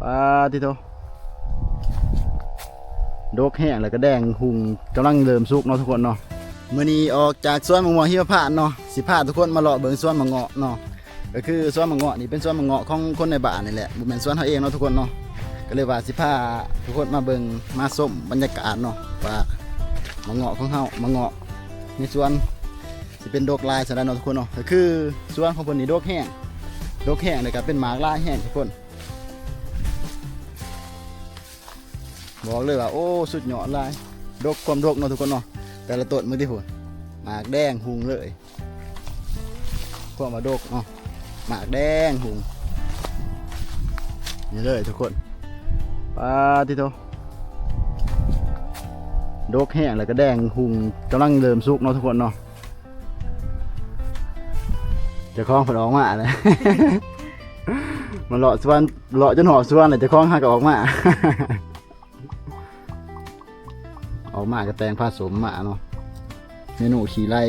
ປາຕິໂທ ດົກແຮງ ແລ້ວກໍແດງຮຸ່ງ ກຳລັງເລີ່ມສຸກເນາະທຸກຄົນເນາະ. ມື້ນີ້ອອກຈາກສວນໝາກເງາະຫິມະພານເນາະ ຊິພາທຸກຄົນມາເລາະເບິ່ງສວນໝາກເງາະເນາະ. ກໍຄືສວນໝາກເງາະນີ້ເປັນສວນໝາກເງາະຂອງຄົນໃນບ້ານນີ້ແຫຼະ ບໍ່ແມ່ນສວນເຮົາເອງເນາະທຸກຄົນເນາະ. ກໍເລີຍວ່າຊິພາທຸກຄົນມາເບິ່ງ ມາຊົມບັນຍາກາດເນາະ ວ່າໝາກເງາະຂອງເຮົາ ໝາກເງາະໃນສວນຊິເປັນດົກຫຼາຍສ່ຳໃດເນາະທຸກຄົນເນາະ. ກໍຄືສວນຂອງເພິ່ນນີ້ດົກແຮງ ດົກແຮງ ແລ້ວກໍເປັນໝາກຫຼາຍແຮງທຸກຄົນ. ບອກເລີຍວ່າ ໂອ້ ສຸດຍອດຫຼາຍ ດົກ ຄວາມດົກເນາະທຸກຄົນເນາະ. ແຕ່ລະຕົ້ນເບິ່ງຕິພຸ້ນ ໝາກແດງຮຸ່ງເລີຍ ຄວາມວ່າດົກເນາະ ໝາກແດງຮຸ່ງ ນີ້ເລີຍທຸກຄົນ. ປາຕິໂທ ດົກແຮງ ແລ້ວກໍແດງຮຸ່ງ ກຳລັງເລີ່ມສຸກເນາະທຸກຄົນເນາະ. ເຈົ້າຂອງເພິ່ນອອກມາແລ້ວ ມາເລາະສວນ ເລາະຈົນຮອດສວນແລ້ວ ເຈົ້າຂອງຫາກໍອອກມາ ອອກມາກໍແຕ່ງຜ້າສົມມາເນາະ. ເມນູຂີ້ໄລ່